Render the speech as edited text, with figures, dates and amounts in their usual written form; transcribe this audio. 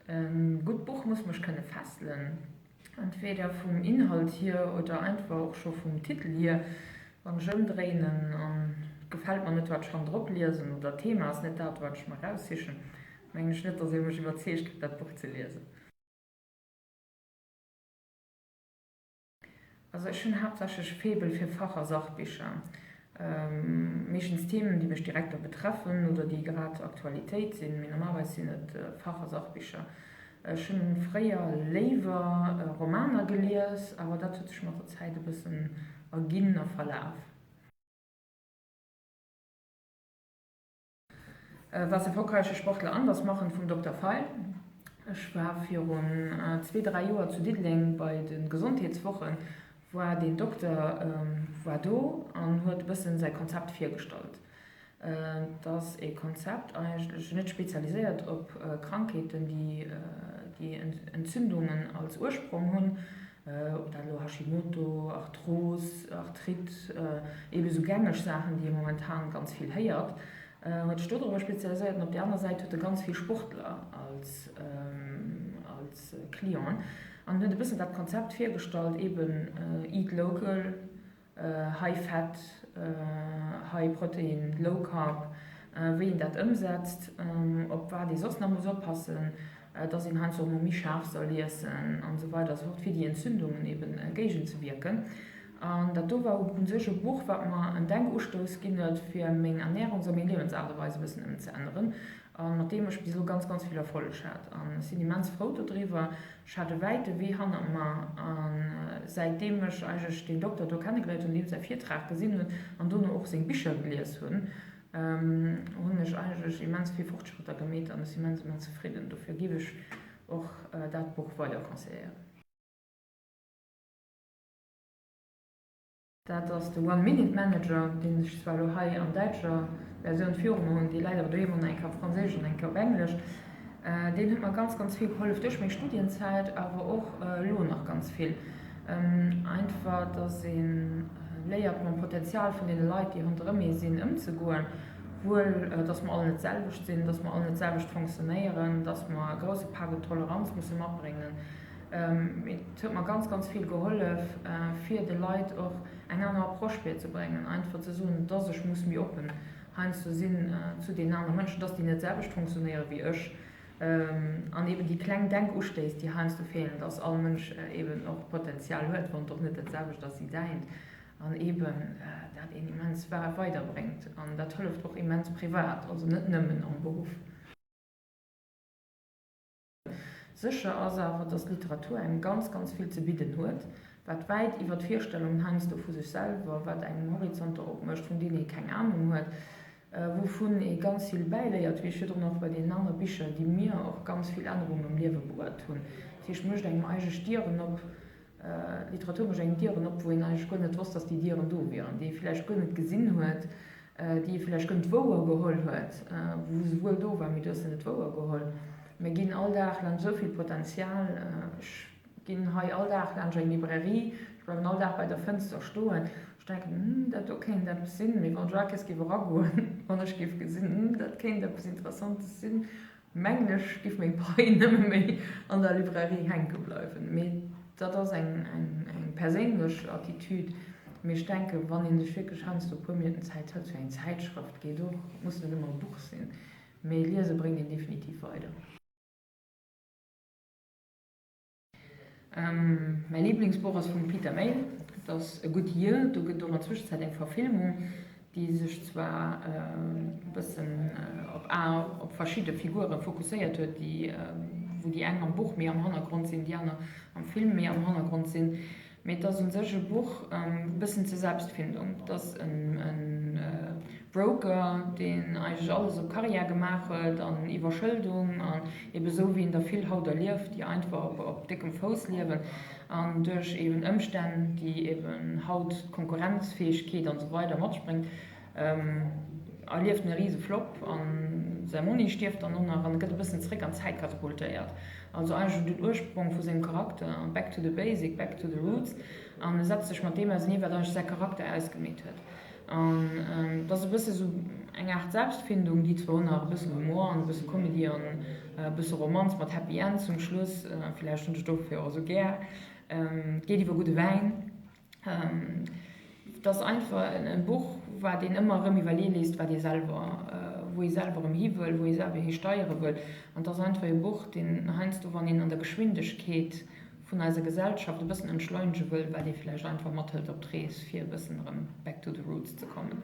E gutt Buch muss mech kënne fesselen, entweder vum Inhalt hier oder einfach och scho vum Titel hier. Wann ech ëmdréinen an et gefält mer net wat ech hannendrop liesen oder d'Thema ass net dat wat ech mer eraussichen, mengen ech net, dass ee mech iwwerzeegt kritt dat Buch ze liesen. Also ech hunn haaptsächlech e Faible fir Fach a Sachbicher. Meeschtens Themen, déi mech direkt da betreffen oder déi grad Aktualitéit sinn, mee normalerweis sinn et Fach a Sachbicher. Ech hunn fréier léiwer Romaner gelies, awer dat huet sech mat der Zäit e bëssen erginn a verlaf. Was erfolgreiche Sportler anders machen vum Dokter Feil. Ech war virun zwee, dräi Joer zu Diddeleng bei de Gesondheetswochen, war deen Dokter war do an huet e bëssen säi Konzept virgestallt. Et ass ee Konzept eigentlech net spezialiséiert op Krankheeten, déi Entzündungen als Ursprong hunn, ob dat elo Hashimoto, Arthros, Arthrite, eebe sou gängeg Saachen, déi ee momentan ganz vill héiert, huet sech dodrower spezialiséiert. An op där aner Säit huet e ganz vill Sportler als als Clienten an huet e bëssen dat Konzept virgestallt, eeben eat local, High Fat, High Protein, Low Carb, wéi een dat ëmsetzt, op wat ee soss nach muss oppassen, dass een heiansdo och mol méi schaarf soll iessen an esou weider a sou fort, fir déi Entzündungen eben géigen ze wierken. An dat do war u sech e Buch, wat mer en Denkustouss ginn huet, fir meng Ernärungs a meng Liewensaart a Weis e bëssen ëmzeänneren a mat deem ech bis elo ganz, ganz vill Erfolleg hat. An ech sinn immens frou dodriwwer. Ech hat e wäite Wee hannert mer a säitdeem ech eigentlech deen Dokter do kennegeléiert hunn, deem säi Virtrag gesinn hunn an dono och seng Bicher gelies hunn, hunn ech eigentlech immens vill Fortschrëtter gemeet an ech sinn immens, immens zefridden. Dofir géif ech och dat Buch weider conseilléieren. Dat ass de One Minute Manager, deen ech zwar elo hei an däitscher Versioun viru mer hunn, dee läit awer doheem an eng Kéier op Franséisch an eng Kéier op Englesch. Deen huet mer ganz, ganz vill gehollef duerch meng Studienzäit, awer och elo nach ganz vill. Einfach, dass ee léiert mam Potenzial vun deene Leit, déi ronderëm ee sinn, ëmzegoen, wuel dass mer all net d'selwecht sinn, dass mer all net d'selwecht fonctionnéieren, dass mer e grousse Pak un Toleranz musse matbréngen. Et huet mer ganz, ganz vill gehollef, fir de Leit och eng aner Approche bäizebréngen, einfach ze soen, dass ech muss méi oppen heiansdo sinn zu deenen anere Mënschen, dass déi net d'selwecht funktionéiere wéi ech an eben déi kleng Denkustéiss, déi heiansdo feelen, dass all Mënsch eben och Potenzial huet, wann et och net dat selwecht ass wéi däint an eben dat een immens weiderbréngt an dat hëlleft och immens privat, also net nëmmen am Beruff. Sécher ass awer, dass d'Literatur engem ganz, ganz vill ze bidden huet, wat wäit iwwer d'Virstellungen heiansdo vu sech selwer, wat engem Horizonter opmécht, vun deenen ee keng Anung huet, wouvun ee ganz vill bäiléiert, wéi ech virdrun och bei deenen anere Bicher, déi mir och ganz vill Ännerungen am Liewe bruet hunn. Dat heescht, mécht engem eigentlech Dieren op, D'Literatur mécht engem Dieren op, wou een eigentlech guer net wosst, dass déi Dieren do wieren, déi ee vläicht guer net gesinn huet, déi ee vläicht guer net wouergeholl huet, wou se wuel do war, mee du hues se net wouergeholl. Mir ginn all Dag laanscht esou vill Potenzial. Ech ginn hei all Dag laanscht eng Librairie, ech bleiwen all Dag bei der Fënster stoen, ech denken, hm, dat do kéint eppes sinn, mee wann ech all Kéiers géif eragoen, wann ech géif gesinn, hm, dat kéint eppes Interessantes sinn, Mengen ech, giff meng Pai nëmme méi an der Librairie hänke bleiwen. Mee dat ass eng perséinlech Attitude. Mee ech denken, wann ee sech wierklech heiansdo e puer Minutten Zäit hëlt fir eng Zäitschrëft, geet och, muss net ëmmer e Buch sinn, mee liese bréngt een definitiv weider. Mäi Liblingsbuch ass vum Peter Mayle, et ass A Good Year. Do gëtt och an Zwëschenzäit eng Verfilmung, déi sech zwar e bëssen op op verschidde Figure fokusséiert huet, déi wou déi eng am Buch méi am Hannergrond sinn, déi aner am Film méi am Hannergrond sinn. Mee et ass un sech e Buch e bëssen zur Selbstfindung. Et ass e Broker, deen eigentlech alles op Karriär gemaach huet an Iwwerschëldung an ebe sou wéi een der vill haut erlieft, déi einfach op déckem Fouss liewen an duerch eben Ëmstänn, déi eben haut d'Konkurrenzfäegkeet an esou weider mat sech bréngt, erlieft en e rise Flop an säi Monni stierft dann och nach an e gëtt e bëssen zeréck an d'Zäit katapultéiert. Also eigentlech un den Ursprong vu sengem Charakter, back to the basic, back to the roots an e setzt sech mat deem ausenee wat eigentlech säi Charakter ausgemeet huet. An et ass e bësse sou. eng Aart Selbstfindung, déi zwar och nach e bëssen Humor an e bësse Comedy an e bësse Romanz mat Happy End zum Schluss, villäicht hunn ech dofir och esou gär, et geet iwwer gudde Wäin. Et ass einfach e Buch, wat een ëmmer erëm iwwerleeë léisst, wat ee selwer, wou ee selwer erëm hi wëll, wou ee selwer hi steiere wëll. An et ass einfach e Buch, deen heiansdo, wann een an der Geschwindegkeet vun eiser Gesellschaft e bëssen entschleunege wëll, wat ee vläicht einfach mathëlt op d'Rees, fir e bëssen erëm back to the roots ze kommen.